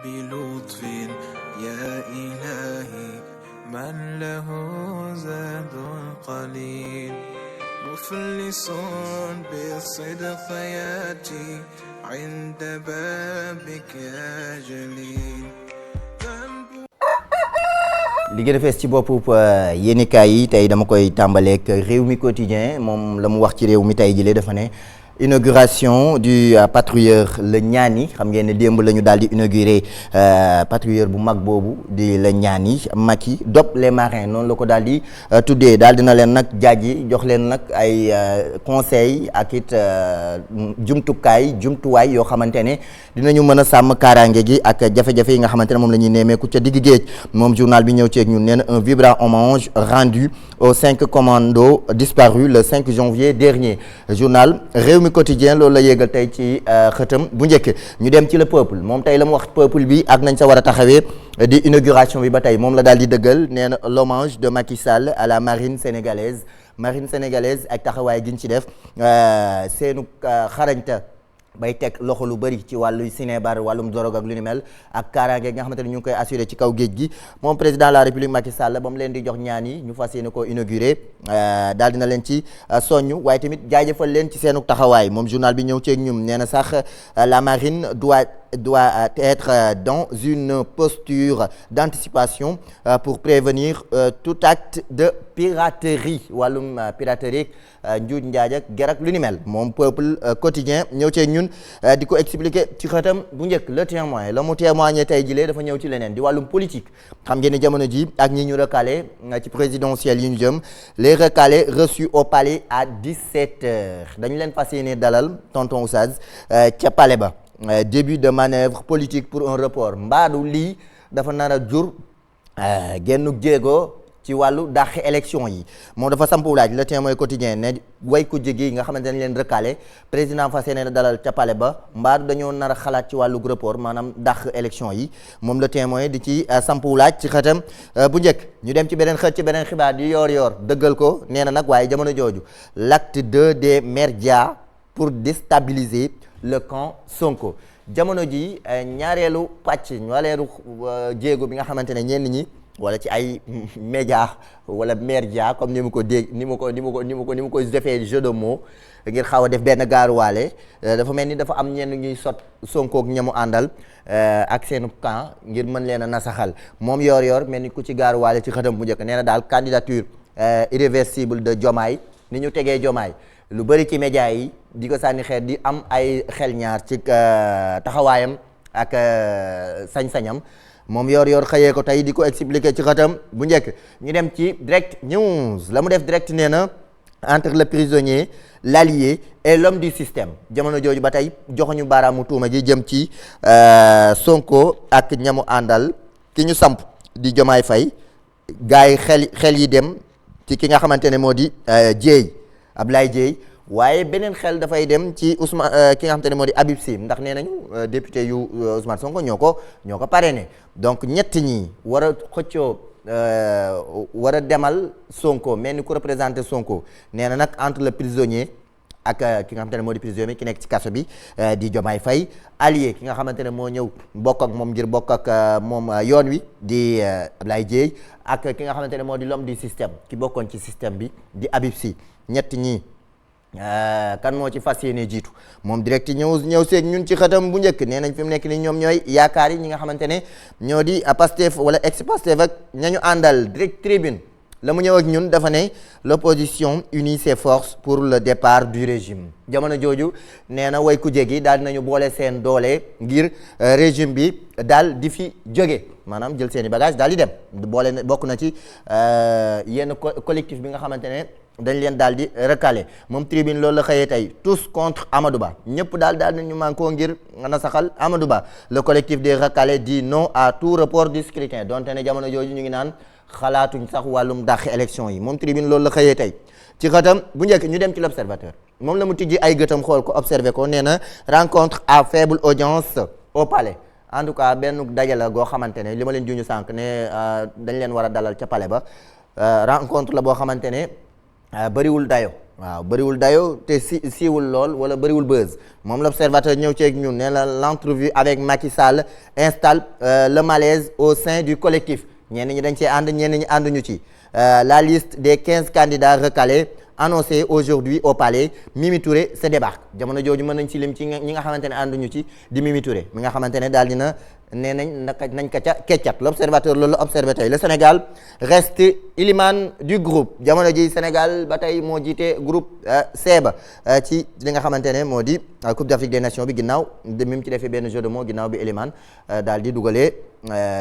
بلطف يا إلهي من له زاد قليل مفلس بالصدق ياتي عند بابك يا جليل. li gën a fees ci boppu yéenekaay yi tey dama koy tàmbaleek Rewmi Quotidien moom la mu wax ci réew mi tey jëlee dafa ne inauguration du patrouilleur le Niani xam ngeen ne démb la ñu daal di inauguré patrouilleur bu mag boobu di le Niani Macky dop les marins noonu la ko daal di tuddee daal dina leen nag jaaji jox leen nag ay conseil ak it jumtuwaay yoo xamante ne dinañu mën a sàmm kaaraange gi ak jafe-jafe yi nga xamante ne moom la ñuy nemmeeku ca digg géej moom journal bi ñëw ceeg ñun nee na un vibrant hommage rendu aux 5 commandos disparus le 5 janvier dernier journal Rewmi Quotidien loolu la yéegal tey ci xëtam bu njëkk ñu dem ci le peuple moom tey la mu wax peuple bi ak nañ sa war a taxawee di inauguration bi ba tey moom la daal di dëggal nee na l'hommage de Macky Sall à la marine sénégalaise ak taxawaay gi ñu ci def seenu xarañta bay teg loxo lu bëri ci wàllu sinébar wàllum drogue ak lu ni mel ak kaaraange nga xamante ne ñu ngi koy assuré ci kaw géej gi moom président de la république Macky Sall ba mu leen di jox ñaan yi ñu fas yéene koo inauguré daal dina leen ci soññ waaye tamit jaajëfal leen ci seenu taxawaay moom journal bi ñëw ceeg ñum nee na sax la marine doit être dans une posture d'anticipation pour prévenir tout acte de piraterie wàllum piraterie njuuj njaaj ak ger ak lu ni mel moom peuple quotidien ñëw cee ñun di ko expliquer ci xëtam bu njëkk le témoin la mu témoigné tey jilee dafa ñëw ci leneen di wàllum politique xam ngeen ni jamono ji ak ñi ñu recalé ci présidentielle yi ñu jëm les recalés reçus au palais à 17h dañu leen fas yéene dalal tonton Oustaz ca palais ba début de manœuvre politique pour un report mbaadu lii dafa nar a jur gennuk jéego ci wàllu dàq élection yi moom dafa sampu laaj le témoin quotidien ne way ku jegi nga xamante ne leen recalé président fas yéene dalal ca palais ba mbaadu dañoo nar a xalaat ci wàllu report maanaam dàq élection yi moom le témoin di ci sampu laaj ci xëtam bu njëkk ñu dem ci beneen xët ci beneen xibaar di yoor dëggal ko nee na nag waaye jamono jooju l'acte 2 des médias pour déstabiliser le camp Sonko jamono ji ñaareelu pàcc ñaareelu jéego bi nga xamante ne ñenn ñi wala ci ay média wala merdia comme ni mu ko dégg ni mu ko defee jeu de mots ngir xaw a def benn gaaruwaale dafa mel ni dafa am ñenn ñuy sot Sonko ak ñamu àndal ak seenu camp ngir mën leen a nasaxal moom yor mel ni ku ci gaaruwaale ci xëtam bu njëkk nee na daal candidature irréversible de Diomaye ni ñu tegee Diomaye lu bëri ci média yi di ko sànni xeet di am ay xel ñaar ci taxawaayam ak sañ-sañam moom yor xëyee ko tey di ko expliquer ci xatam bu njëkk ñu dem ci direct news la mu def direct nee na entre le prisonnier l'allié et l'homme du système jamono jooju ba tey joxuñu baaraamu tuuma ji jëm ci Sonko ak ñamu àndal ki ñu samp di Diomaye Faye gars yi xel yi dem ci ki nga xamante ne moo di Ablaye Dieye waaye beneen xel dafay dem ci Ousmane ki nga xamante ne moo di Habib Sy ndax nee nañu député yu Ousmane Sonko ñoo ko parrainé donc ñett ñi war a xëccoo war a demal Sonko mel ni ku représenté Sonko nee na nag entre le prisonnier ak ki nga xamante ne moo di prisonnier ki nekk ci kaso bi di Diomaye Faye allié ki nga xamante ne moo ñëw bokk ak moom ngir bokk ak moom yoon wi di Ablaye Dieye ak ki nga xamante ne moo di l'homme du système ki bokkoon ci système bi di Habib Sy ñett ñi kan moo ci fas yéene jiitu moom direct ñëw seeg ñun ci xëtam bu njëkk nee nañ fi mu nekk ni ñoom ñooy yaakaar yi ñi nga xamante ne ñoo di Pastef wala ex Pastef ak ñañu àndal direct tribune la mu ñëw ak ñun dafa ne l'opposition unit ses forces pour le départ du régime jamono jooju nee na way ku jégi daal dinañu boole seen doole ngir régime bi daal di fi jóge maanaam jël seen i bagage daal di dem boole bokk na ci yenn collectif bi nga xamante ne dañ leen daal di recalé moom tribune loolu la xëyee tey tous contre Amadou Ba ñëpp daal nañu mànkoo ngir nasaxal Amadou Ba le collectif des recalés dit non à tout report du scrutin donte ne jamono jooju ñu ngi naan xalaatuñ sax wàllum dàq élection yi moom tribune loolu la xëyee tey ci xëtam bu njëkk ñu dem ci l'observateur moom la mu tijji ay gëtam xool ko observé ko nee na rencontre à faible audience au palais en tout cas benn dajala goo xamante ne li ma leen juñu sànq ne dañ leen war a dalal ca palais ba rencontre la boo xamante ne bëriwul dayo waaw bëriwul dayo te siiwul lool wala bëriwul buzz moom l'observateur ñëw ceeg ñun nee na l'entrevue avec Macky Sall installe le malaise au sein du collectif ñenn ñi dañ cee ànd ñenn ñi ànduñu ci la liste des 15 candidats recalés annoncé aujourd'hui au palais Mimi Touré se débarque jamono jooju mën nañ ci lim ci ñi nga xamante ne ànduñu ci di Mimi Touré mi nga xamante ne daal dina nee nañ ka ca keccat l'observateur loolu la observé tey le Sénégal reste Ilimane du groupe jamono ji Sénégal ba tey moo jiite groupe C ba ci li nga xamante ne moo di Coupe d'Afrique des Nations bi ginnaaw mi mu ci defee benn jeu de mots ginnaaw bi Ilimane daal di dugalee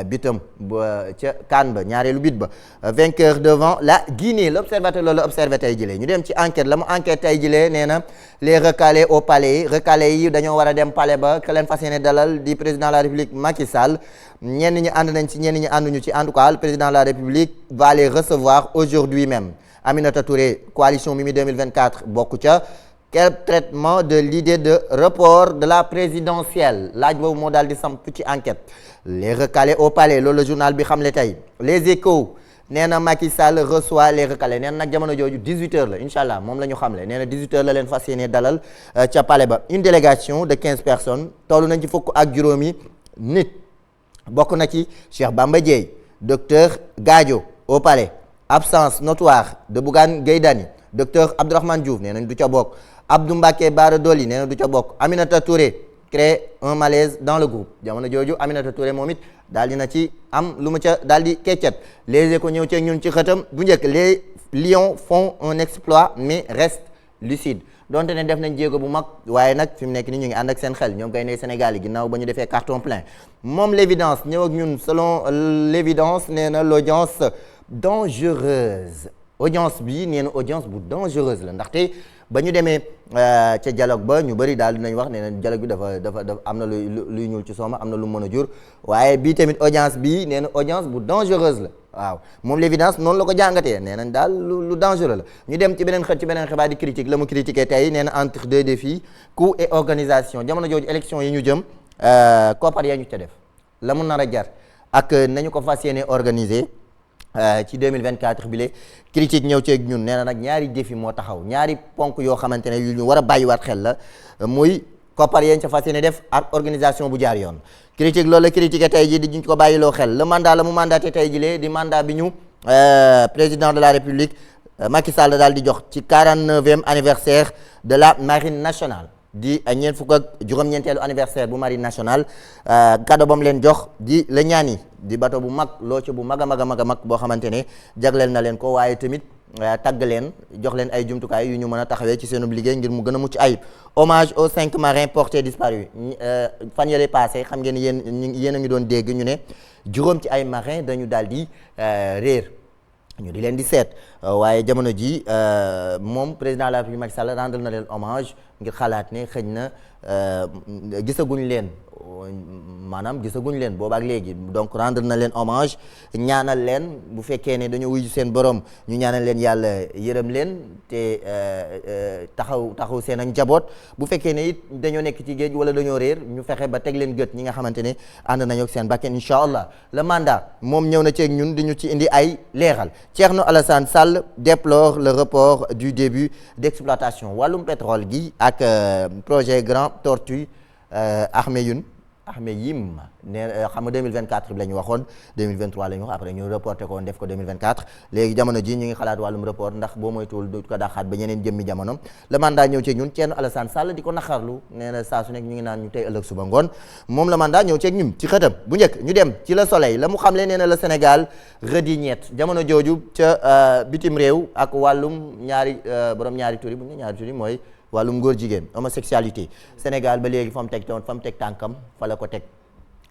bitam ba ca CAN ba ñaareelu bit ba vainqueur devant la Guinée l'observateur loolu observé tey jëlee ñu dem ci enquête la mu enquête tey jëlee nee na les recalés au palais recalés yi dañoo war a dem palais ba ka leen fas yéene dalal di président de la République Macky Sall ñenn ñi ànd nañ ci ñenn ñi ànduñu ci en tout cas le président de la République va les recevoir aujourd'hui même Aminata Touré coalition Mimi 2024 bokk ca quel traitement de l'idée de report de la présidentielle laaj boobu moo daal di samp ci enquête les recalés au palais loolu la journal bi xamle tey les échos nee na Macky Sall reçoit les recalés nee na nag jamono jooju 18h la incha allah moom la ñu xamle nee na 18h la leen fas yéene dalal ca palais ba une délégation de 15 personnes toll nañ ci fukk ak juróomi nit bokk na ci Cheikh Bamba Dièye docteur Gadio au palais absence notoire de Bougane Gueye Dany docteur Abdourahmane Diouf nee nañ du ca bokk Abdou Mbacké Bara Dolly nee na du ca bokk Aminata Touré crée un malaise dans le groupe jamono jooju Aminata Touré moom it daal dina ci am lu mu ca daal di keccat les échos ñëw ceeg ñun ci xëtam bu njëkk les Lions font un exploit mais restent lucides donte ne def nañ jéego bu mag waaye nag fi mu nekk ni ñu ngi ànd ak seen xel ñoom kay ne Sénégal yi ginnaaw ba ñu defee carton plein moom l'évidence ñëw ak ñun selon l'évidence nee na l'audience dangereuse audience bi nee na audience bu dangereuse la ndaxte ba ñu demee ca dialogue ba ñu bëri daal dinañ wax nee na dialogue bi dafa am na luy ñuul ci sooma am na lu mën a jur waaye bii tamit audience bi nee na audience bu dangereuse la waaw moom l'évidence noonu la ko jàngatee nee nañ daal lu dangereux la ñu dem ci beneen xët ci beneen xibaar di critique la mu critiqué tey nee na entre deux défis coût et organisation jamono jooju élection yi ñu jëm koppar yaa ñu ca def la mu nar a jar ak nañu ko fas yéene organiser ci 2024 bi le critique ñëw ceeg ñun nee na nag ñaari défi moo taxaw ñaari ponk yoo xamante ne yu ñu war a bàyyiwaat xel la muy koppar yéen ca fas yéene def ak organisation bu jaar yoon critique loolu la critiqué tey ji di ñu ko bàyyiloo xel le mandat la mu mandaté tey ji lee di mandat bi ñu président de la République Macky Sall daal di jox ci 49e anniversaire de la marine nationale di ñeent fukk ak juróom-ñeenteelu anniversaire bu marine nationale cadeau bam leen jox di la ñaani di bateau bu mag loo ci bu mag a mag a mag a mag boo xamante ne jagleel na leen ko waaye tamit tagg leen jox leen ay jumtukaay yu ñu mën a taxawee ci seenub liggéey ngir mu gën a mucc ayib hommage aux 5 marins portés disparus fan yële passé xam ngeen yéen a ngi doon dégg ñu ne juróom ci ay marins dañu daal di réer ñu di leen di seet waaye jamono ji moom président de la République Macky Sall rendre na leen hommage ngir xalaat ne xëy na gisaguñ leen maanaam gisaguñ leen boobaak léegi donc rendre na leen hommage ñaanal leen bu fekkee ne dañoo wuyu seen borom ñu ñaanal leen yàlla yërëm leen te taxaw seen ak njaboot bu fekkee ne it dañoo nekk ci géej wala dañoo réer ñu fexe ba teg leen gët ñi nga xamante ne ànd nañu ak seen bakken incha allah le mandat moom ñëw na ceeg ñun di ñu ci indi ay leeral Thierno Alassane Sall déplore le report du début d'exploitation wàllum pétrole gi ak projet Grand Tortue Ahmeyim ne xam nga 2024 bi la ñu waxoon 2023 la ñu wax après ñu reporté ko woon def ko 2024 léegi jamono ji ñu ngi xalaat wàllum report ndax boo moytuwul du ko daxaat ba ñeneen jëmmi jamono le mandat ñëw ceeg ñun Thierno Alassane Sall di ko naqarlu nee na saa su nekk ñu ngi naan ñu tey ëllëg suba ngoon moom le mandat ñëw ceeg ñun ci xëtam bu njëkk ñu dem ci le soleil la mu xamle nee na le Sénégal rëdi ñett jamono jooju ca bitim réew ak wàllum borom ñaari turi bu ñu ñaari turi mooy wàllum góor jigéen homosexualité Sénégal ba léegi fa mu teg tànkam fa la ko teg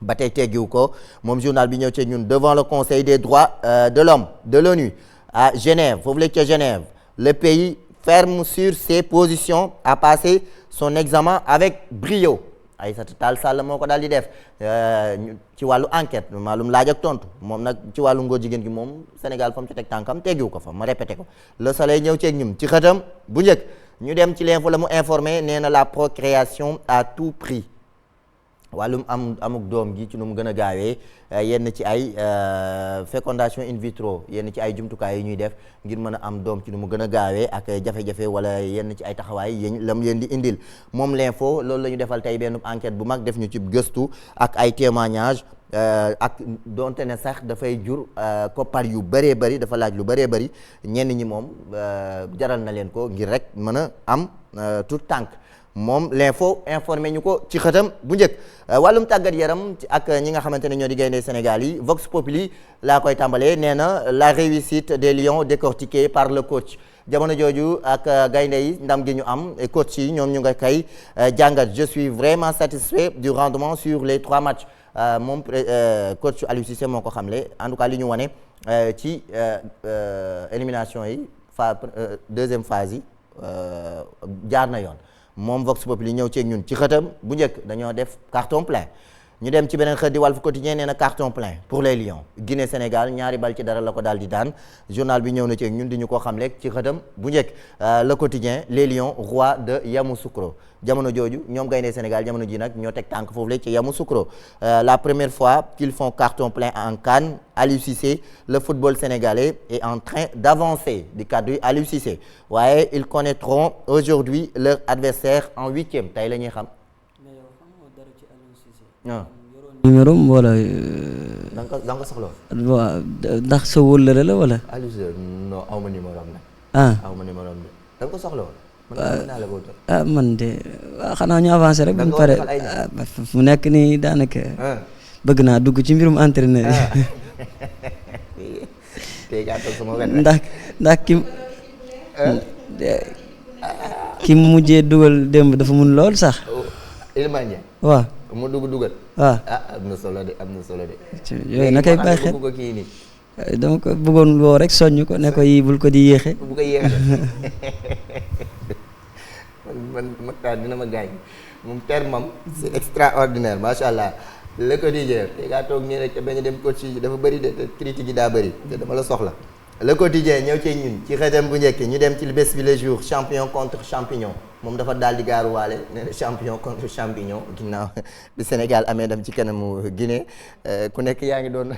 ba tey teggiwu ko moom journal bi ñëw ci ñun devant le Conseil des droits de l'homme de l'ONU à Genève foofu la ca Genève le pays ferme sur ses positions a passé son examen avec brio Aïssata Tall Sall moo ko daal di def ci wàllu enquête maalum laaj ak tontu moom nag ci wàllu ngóor jigéen gi moom Sénégal fa mu ci teg tànkam teggiwu ko fa ma répété ko le soleil ñëw ceeg ñun ci xëtam bu njëkk ñu dem ci l'info la mu informé nee na la procréation à tout prix wàllum amuk doom gi ci nu mu gën a gaawee yenn ci ay fécondation in vitro yenn ci ay jumtukaay yi ñuy def ngir mën a am doom ci nu mu gën a gaawee ak jafe-jafe wala yenn ci ay taxawaay yéen lam leen di indil moom l'info loolu la ñu defal tey benn enquête bu mag def ñu ci gëstu ak ay témoignages ak donte ne sax dafay jur koppar yu bëree bëri dafa laaj lu bëree bëri ñenn ñi moom jaral na leen ko ngir rek mën a am tout tànk moom l'info informé ñu ko ci xëtam bu njëkk wàllum tàggat yaram ak ñi nga xamante ne ñoo di gaynde Sénégal yi Vox Populi laa koy tàmbalee nee na la réussite des Lions décortiquée par le coach jamono jooju ak gaynde yi ndam gi ñu am coach yi ñoom ñu nga kay jàngat je suis vraiment satisfait du rendement sur les 3 matchs moom coach Aliou Cissé moo ko xamle en tout cas li ñu wane ci élimination yi deuxième phase yi jaar na yoon moom Vox Populi ñëw ceeg ñun ci xëtam bu njëkk dañoo def carton plein ñu dem ci beneen xët di Walf Quotidien nee na carton plein pour les Lions Guinée Sénégal 2 bal ci dara la ko daal di daan journal bi ñëw na ceeg ñun di ñu ko xamle ci xëtam bu njëkk le quotidien les Lions rois de Yamoussoukro jamono jooju ñoom gaynde Sénégal jamono ji nag ñoo teg tànk foofu la ci Yamoussoukro la première fois qu'ils font carton plein en CAN Aliou Cissé le football sénégalais est en train d'avancer di kàddu yi Aliou Cissé waaye ils connaîtront aujourd'hui leur adversaire en 8e tey la ñuy xam. non. numéro wala. da nga ko soxla. waaw ndax sa wóllare la wala. Aliou Cissé non aw ma numéro am nag. aw ma numéro am de da nga ko soxla woon. man naa la ko jox. man de xanaa ñu avancé rek. bu ñu paree fu nekk nii daanaka. bëgg naa dugg ci mbirum entraîneur ndax ki mu mujjee dugal démb dafa mun lool sax. Iliman Ndiaye. waaw mu dugal. waaw am na solo de. yooyu na koy bàyyi xel dama ko bëggoon woo rek soññ ko ne ko yii bul ko di yéexe. bu ko yéexe man Mactar dina ma gaañ moom terme am c'est extraordinaire macha allah. le quotidien te ngaa toog nii rek te bañ a dem coach yi dafa bëri de te critique yi daa bëri te dama la soxla. le quotidien ñëw ci ñun ci xëtam bu njëkk ñu dem ci bés bi le jour champion contre champignon moom dafa daal di gaaruwaale nee na champion contre champignon ginnaaw bi Sénégal amee dem ci kanamu Guinée ku nekk yaa ngi doon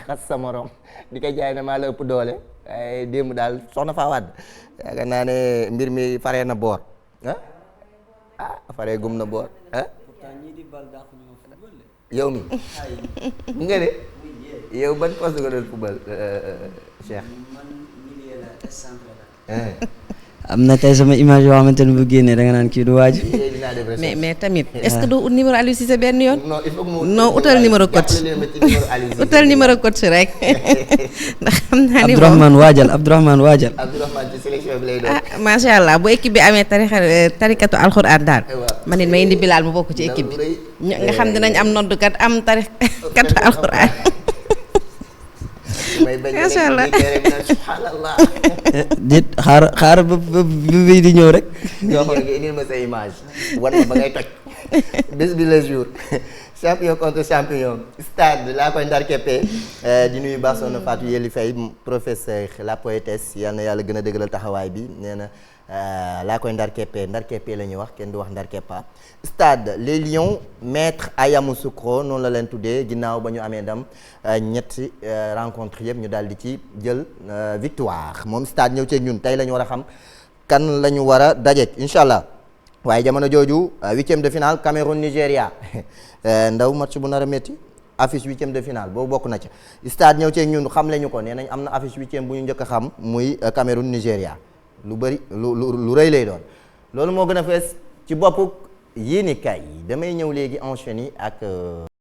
xas sa morom di ko jaay ne maa la ëpp doole waaye démb daal soxna faa wadd yaakaar naa ne mbir mi faree na boor faree gum na boor yow mi nga de yow ban poste nga doon football Cheikh. am na tey sama image yoo xamante ne bu génnee da nga naan kii du waaj. mais tamit est-ce que du ut numéro Aliou Cissé benn yoon. non il faut que non utal numéro coach utal numéro coach rek ndax xam naa ni Abdourahmane waajal. Abdourahmane ci sélection bi lay doon. macha allah bu équipe bi amee tarikatu alxuraan daal. man it ma indi Bilal mu bokk ci équipe bi. nga xam dinañ am noddukat am tarikatu alxuraan. macha allah subhanallah. déet xaar ba bii di ñëw rek. yoo xam ne indil ma sa image war ma ba ngay toj bés bi le jour champion contre champion stade laa koy ndar keppee di nuyu baax soxna Fatou Yeli Faye professeur la poétesse yal na yàlla gën a dëgëral taxawaay bi nee na laa koy ndar keppee la ñuy wax kenn du wax ndar keppa stade les Lions maîtres à Yamoussoukro noonu la leen tuddee ginnaaw ba ñu amee ndam ñetti rencontre yëpp ñu daal di ci jël victoire moom stade ñëw ceeg ñun tey la ñu war a xam kan la ñu war a dajeek incha allah waaye jamono jooju 8e de finale Cameroun Nigéria ndaw match bu nar a métti affiche 8e de finale boobu bokk na ca stade ñëw ceeg ñun xam lañu ko nee nañ am na affiche 8e bu ñu njëkk a xam muy Cameroun Nigéria lu bëri lu rëy lay doon loolu moo gën a fees ci boppu yéenekaay yi damay ñëw léegi enchaîner ak